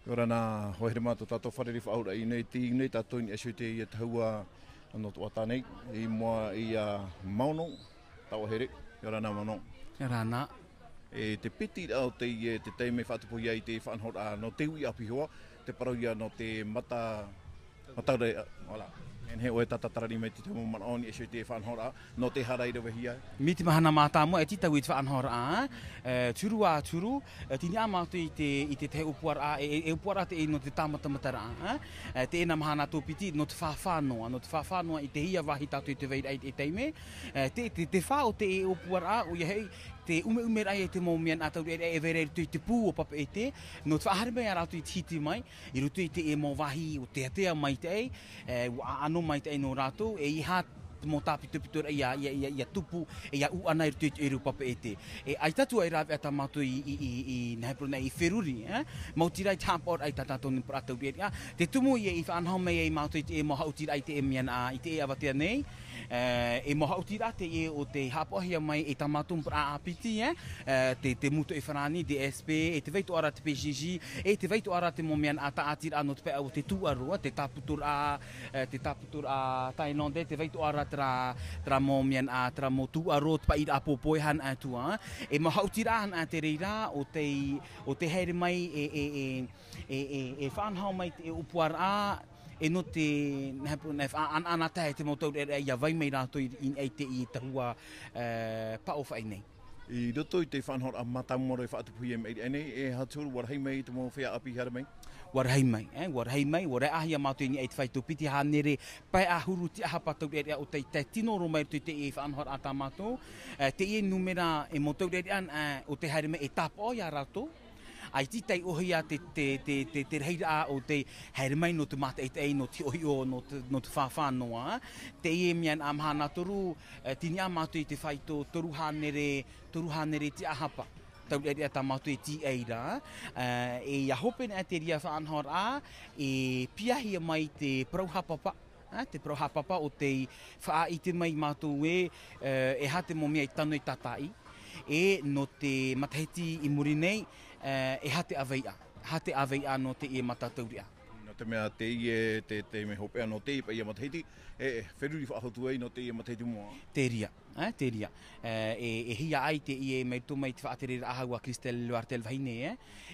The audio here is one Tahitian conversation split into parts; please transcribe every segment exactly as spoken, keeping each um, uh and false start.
Ia ora na, hoa here mā tō tātou fārerei-faʻahou-raʻa i ʻō nei, tei ʻō nei tātou i niʻa iho i teie tahua nō Tuatāpapa nei, i mua ia Maono Tauahere. Ia ora na Maono. Ia ora na. E te piti rā o teie, te taime faʻatupuhia ai te faʻanahoraʻa nō te uʻi ʻāpī hoʻi, te parau ia nō te mata, mataʻu rā, voilà. E nehenehe ʻoe e tātararī mai te tahi mau manaʻo i niʻa iho i te faʻanahoraʻa nō te haere i ravehia. Mai te mahana mātāmua e tītau i te faʻanahoraʻa, e, te huru ā te huru, e, tei niʻa mātou i te, i te tahi ʻōpuaraʻa, e, e, e ʻōpuaraʻa teie nō te tāmatamataraʻa, e, teie nā mahana tōpiti, nō te fāfā noa, nō te fāfā noa i te hia vāhi tātou i te vai ra i te taime, e, te, te, te fā o teie ʻōpuaraʻa, ʻoia hoʻi, te ʻumeʻumeraʻa i te mau mea nā taureʻareʻa e vai ra i roto i te pū o Papeʻete, nō te faʻahaere mai ia rātou i te hiti mai, i roto i teie mau vāhi ʻua teatea maitaʻi, e, ʻua ʻaʻano maitaʻi nō rātou, e ʻeiaha te mau tāpitopitoraʻa ia, ia, ia, ia tupu, e ia ʻūʻana i roto i te ʻōrero Papeʻete. E ʻaita atu ā e rāveʻa tā mātou i, i, i, i, nā hea parau nei, i feruri, e? Maoti rā i te haʻapaʻoraʻa i tā tātou mau parau taureʻareʻa. Te tumu ia i faʻanaho mai ai mātou i teie mau haʻutiraʻa i teie mea nā, i teie avatea nei. E, e mau haʻutiraʻa teie ʻo tei haʻapaʻohia mai e tā mātou mau parau ʻāpiti, e? E, te, te mūtoʻi farāni, D S P, e te vai atoʻa ra te P J J, e te vai atoʻa ra te mau mea nā tāʻatiraʻa nō te pae o te tūʻaro, te tāpūtoraʻa, e, te tāpūtoraʻa thaïlandais, te vai atoʻa ra terā, terā mau mea nā, terā mau tūʻaro, te paʻiraʻa pōpō e hanaʻa atu ā. E mau haʻutiraʻa nā te reira, ʻo tei, ʻo tei haere mai e, e, e, e, e, e faʻanaho mai te ʻōpuaraʻa, e nō te, nā hea parau nei, faʻa-, ʻanaʻanatae te mau taureʻareʻa ia vai mai rātou i, i, i teie tahua, e, paʻo faʻi nei. I roto i te faʻanahoraʻa mātāmua roa i faʻatupuhia mai i teie nei, e aha te huru, ʻua rahi mai te mau feiā ʻāpī i haere mai? ʻUa rahi mai, e, ʻua rahi mai, ʻua rahi ā ia mātou i niʻa i te fāito piti hānere pae ʻahuru tiʻahapa taureʻareʻa ʻo tei tae tino roa mai i roto i teie faʻanahoraʻa tā mātou, e, teie nūmera e mau taureʻareʻa, e, ʻo tei haere mai e tāpaʻo ia rātou, ʻaita i taiʻohia te, te, te, te, te rahiraʻa ʻo tei haere mai nō te mātaʻitaʻi, nō te hiʻohiʻo, nō te, nō te fāfā noa. Teie mea nā mahana toru, e, tei niʻa mātou i te fāito toru hānere, toru hānere tiʻahapa taureʻareʻa tā mātou e tīaʻi ra, e, e ʻia hope nā teie faʻanahoraʻa, e piahia mai te parau haʻapāpā, e, te parau haʻapāpā ʻo tei faʻaʻite mai mātou ē, e, e aha te mau mea i tano i tātaʻi, e nō te matahiti i muri nei, e, e aha te ʻāveiʻa, aha te ʻāveiʻa nō teie mata taureʻa. Nō te mea teie, te, te mea hopeʻa nō teie paʻi matahiti, e, e feruri faʻahou atu ai nō teie matahiti moʻa. Te reira, e, te reira. E, e, e hiaʻai teie mai roto mai te faʻatereraʻa hau a Christelle Loartel vahine, e.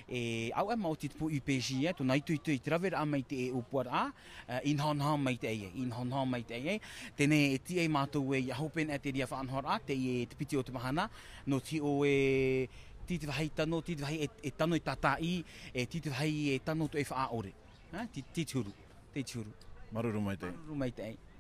E, ʻaore maoti te pū U P J, e, tōna itoito i te raveraʻa mai i teie ʻōpuaraʻa, e, i nahonaho maitaʻi ai, i nahonaho maitaʻi ai. Teie e tīaʻi mātou ē ʻia hope nā teie faʻanahoraʻa, teie te piti o te mahana, nō te hiʻo ē, tei te vāhi tano, tei te vāhi e, e tano i tātaʻi, e tei te vāhi e tano atoʻa i faʻaʻore. E, tei, tei te huru, tei te huru. Māuruuru maitaʻi. Māuruuru maitaʻi.